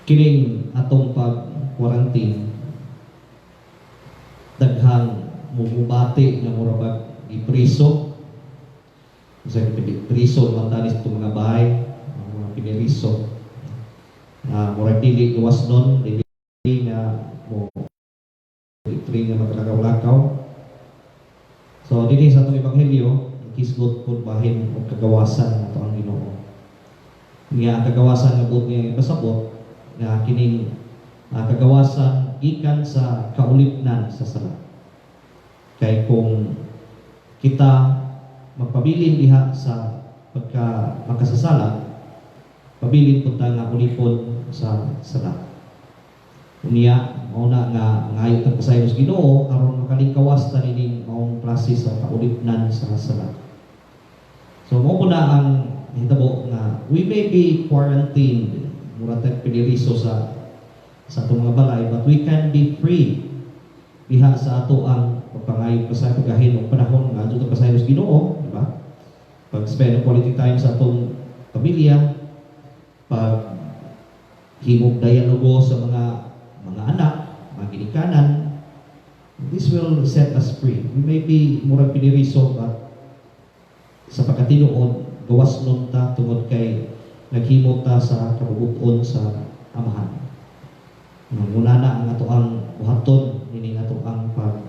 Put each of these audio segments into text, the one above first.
Kining atong pag-quarantine, daghang mubati nga mura bag gipriso sa priso man tanis itong mga bahay, ang mga piniriso na murag dili gawas nun, dili nga mo free nga makalakaw-lakaw. So dinhi sa atong ebanghelyo, hisgot pud bahin og kagawasan ato ang Ginoo. Nga ang kagawasan nga buot nga pasabot nga kining kagawasan gikan sa kaulipnan sa sala. Kay kung kita magpabilin diha sa pagka makasasala, pabilin pud ta nga ulipon sa sala. Unya, mao na nga mangayo tag pasaylo sa Ginoo aron makalingkawas ta nining maong klase sa kaulipnan sa sala. So mao po na ang hitabo nga we may be quarantined, mura tag piniriso sa atong mga balay, but we can be free diha sa ato ang pagpangayo sa paggahin og panahon nga adto pasaylo sa Ginoo, di ba? Pag spend og quality time sa atong pamilya, pag himog dialogo sa mga anak, mga ginikanan, this will set us free. We may be murag piniriso, but sa pagkatinuod, gawas nun ta tungod kay naghimo ta sa kabubuton sa Amahan. Muna na ang ato ang buhaton ini ato ang pag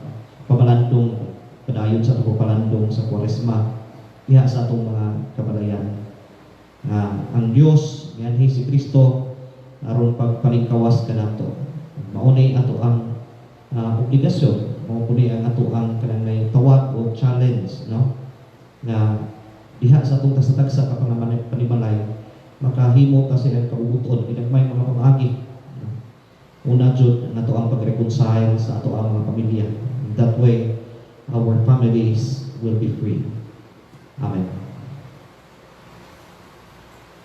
pamalandong, padayon sa atong pagpalandong sa Kwaresma diha sa atong mga kabalayan. Nga ang Dios mianhi si Kristo aron pagpalingkawas kanato. Mao ni ato ang obligasyon, mao ni ang ato ang kanang may tawag o challenge, no, nga diha sa atong tagsa-tagsa ka panimalay makahimo ta sa iyang kabubuton ginagmay mga pamaagi, no? Una jud ang ato ang pag-reconcile sa ato ang mga pamilya. In that way, our families will be free. Amen.